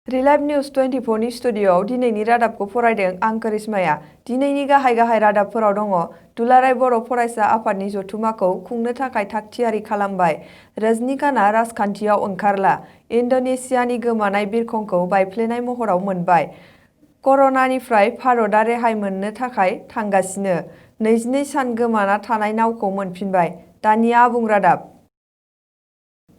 रिलाइभ news 24 नि स्टुडिय'आव दिनैनि रादाबखौ फरायदों आं करिश्माया। दिनैनि गाहाय रादाबफोराव दङ। दुलाराय बर' फरायसा आफादनि जथुमाखौ खुंनो थाखाय थाग-थियारि खालामबाय। रजनीकान्तआ राजखान्थियाव ओंखारला। इन्ड'नेसियानि गोमानाय बिरखंखौ बायफ्लेनाय महराव मोनबाय। कर'नानिफ्राय भारतआ रेहाय मोननो थाखाय थांगासिनो। 22 सान गोमाना थानाय नावखौ मोनफिनबाय। दानिया आबुं रादाब।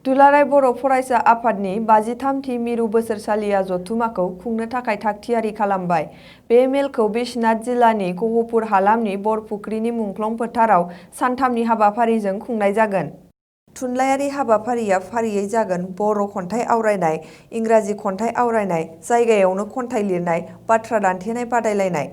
दुलाराय बर' फरायसा आफादनि 53थि मिरु बोसोरसालिया जथुमाखौ खुंनो थाखाय थाग-थियारि खालामबाय। बे मेलखौ बिश्वनाथ जिल्लानि गहपुर हालामनि बरपुख्रिनि मुंख्लं फोथाराव सानथामनि हाबाफारिजों खुंनाय जागोन। थुनलाइयारि हाबाफारिया फारियै जागोन बर' खन्थाइ आवरायनाय, इंराजि खन्थाइ आवरायनाय, जायगायावनो खन्थाइ लिरनाय, बाथ्रा दान्थेनाय बादायलायनाय।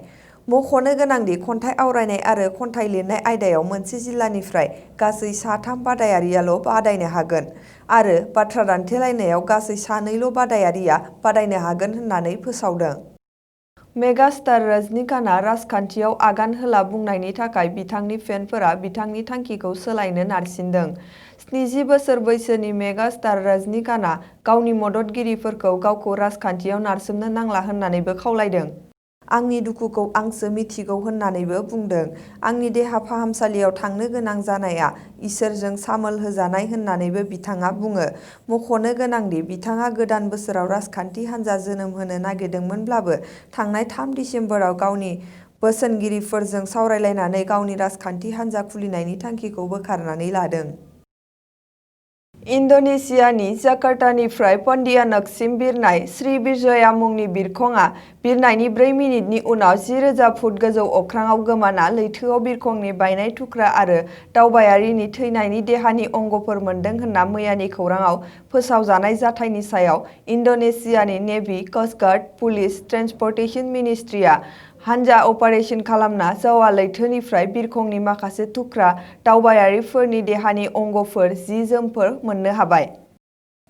मख'नो गोनांदि खन्थाइ आवरायनाय आरो खन्थाइ लिरनाय आयदायाव मोनसे जिल्लानिफ्राय गासै 3 बादायारियाल' बादायनो हागोन आरो बाथ्रा दान्थेलायनायाव गासै 2ल' बादायारिया बादायनो हागोन होननानै फोसावदों। मेगास्टार रजनीकान्तआ राजखान्थियाव आगान होला बुंनायनि थाखाय बिथांनि फेन्सफोरा बिथांनि थांखिखौ सोलायनो नारसिनदों। 70 बोसोर बैसोनि मेगास्टार रजनीकान्तआ गावनि मददगिरिफोरखौ गावखौ राजखान्थियाव नारसोमनो नांला होननानैबो खावलायदों। आंनि दुखुखौ आंसो मिथिगौ होननानैबो बुंदों। आंनि देहा फाहामसालियाव थांनो गोनां जानाया इसोरजों सामोल होजानाय होननानैबो बिथाङा बुङो। मख'नो गोनांदि बिथाङा गोदान बोसोराव राजखान्थि हान्जा जोनोम होनो नागिरदोंमोनब्लाबो थांनाय 3 दिसेम्बराव गावनि बोसोनगिरिफोरजों सावरायलायनानै गावनि राजखान्थि हान्जा खुलिनायनि थांखिखौ बोखारनानै लादों। इन्ड'नेसियानि जाकार्तानिफ्राय पन्टियानाकसिम बिरनाय श्रीविजया मुंनि बिरखंआ बिरनायनि 4 मिनिटनि उनाव 10,000 फुट गोजौ अख्राङाव गोमाना लैथोआव बिरखंनि बायनाय थुख्रा आरो दावबायारिनि थैनायनि देहानि अंगफोर मोनदों होनना मैयानि खौराङाव फोसावजानाय जाथायनि सायाव इन्ड'नेसियानि नेभि, क'स्टगार्ड, पुलिस, ट्रेन्सपर्टेशन मिनिस्ट्रिया हानजा अपारेशन खालामना जावा लैथोनिफ्राय बिरखंनि माखासे थुख्रा, दावबायारिफोरनि देहानि अंगफोर, जि-जोमफोर मोननो हाबाय।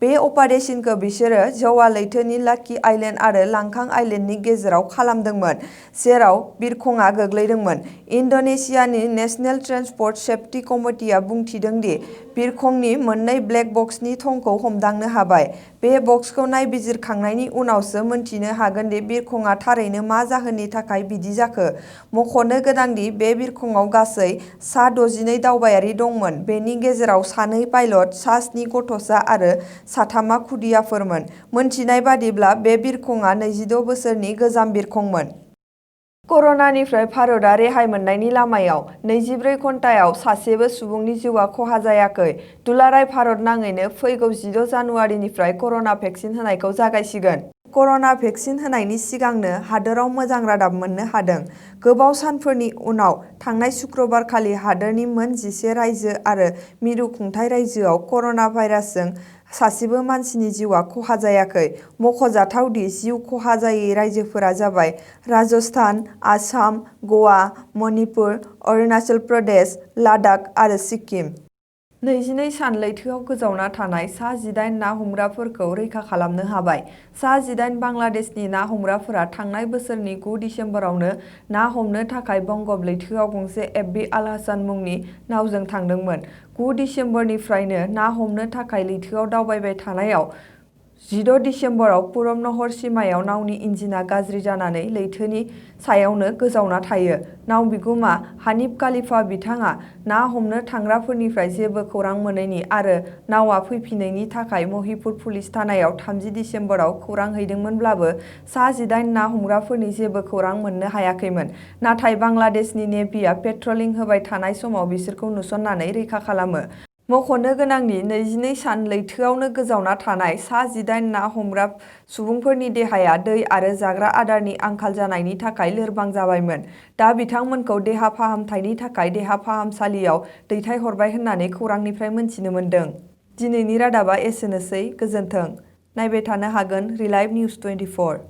बे अपारेशनखौ बिसोरो जावा लैथोनि लाकी आइलेन्ड आरो लांकां आइलेन्डनि गेजेराव खालामदोंमोन, जेराव बिरखंआ गोग्लैदोंमोन। इन्ड'नेसियानि नेशनेल ट्रेन्सपर्ट सेफटि कमिटिआ बुंथिदों दि बिरखंनि मोननै ब्लेक बक्सनि थंखौ हमदांनो हाबाय। बे बक्सखौ नायबिजिरखांनायनि उनावसो मोनथिनो हागोन दि बिरखंआ थारैनो मा जाहोननि थाखाय बिदि जाखो। मख'नो गोनांदि बे बिरखंआव गासै सा 62 दावबायारि दंमोन, बेनि गेजेराव 2 पाइलट, सा 7 गथ'सा आरो 3 खुदियाफोरमोन। मोनथिनाय बादिब्ला बे बिरखंआ 26 बोसोरनि गोजाम बिरखंमोन। कर'नानिफ्राय भारतआ रेहाय मोननायनि लामायाव 24 घन्टायाव सासेबो सुबुंनि जिउआ खहा जायाखै। दुलाराय भारत नाङैनो फैगौ 16 जानुवारिनिफ्राय कर'ना भेक्सिन होनायखौ जागायसिगोन। कर'ना भेक्सिन होनायनि सिगांनो हादोराव मोजां रादाब मोननो हादों। गोबाव सानफोरनि उनाव थांनाय सुक्रुबारखालि हादोरनि मोन 11 रायजो आरो मिरु खुंथाय रायजोआव कर'ना भाइरासजों सासेबो मानसिनि जिउआ खहा जायाखै। मख'जाथाव दि जिउ खहा जायै रायजोफोरा जाबाय राजस्थान, आसाम, गवा, मणिपुर, अरुणाचल प्रदेश, लादाख आरो सिक्किम। 22 सान लैथोआव गोजावना थानाय सा 18 ना हमग्राफोरखौ रैखा खालामनो हाबाय। सा 18 बांलादेशनि ना हमग्राफोरा थांनाय बोसोरनि 9 दिसेम्बरावनो ना हमनो थाखाय बंगब लैथोआव गंसे एफबी आल-हासान मुंनि नावजों थांदोंमोन। 9 दिसेम्बरनिफ्रायनो ना हमनो थाखाय लैथोआव दावबायबाय थानायाव 16 दिसेम्बराव पुरबनहर सिमायाव नावनि इन्जिनआ गाज्रि जानानै लैथोनि सायावनो गोजावना थायो। नाव बिगुमा हानिफ कालिफा बिथाङा ना हमनो थांग्राफोरनिफ्राय जेबो खौरां मोनैनि आरो नावआ फैफिनैनि थाखाय महिपुर पुलिस थानायाव 30 दिसेम्बराव खौरां हैदोंमोनब्लाबो सा 18 ना हमग्राफोरनि जेबो खौरां मोननो हायाखैमोन। नाथाय बांलादेशनि नेभिआ पेट्रलिं होबाय थानाय समाव बिसोरखौ नुसननानै रैखा खालामो। मख'नो गोनांदि 22 सान लैथोआवनो गोजावना थानाय सा 18 ना हमग्रा सुबुंफोरनि देहाया दै आरो जाग्रा आदारनि आंखाल जानायनि थाखाय लोरबां जाबायमोन। दा बिथांमोनखौ देहा फाहामथायनि थाखाय देहा फाहामसालियाव दैथायहरबाय होननानै खौरांनिफ्राय मोनथिनो मोन्दों। दिनैनि रादाबा एसेनोसै। गोजोन्थों। नायबाय थानो हागोन रिलाइभ निउज 24।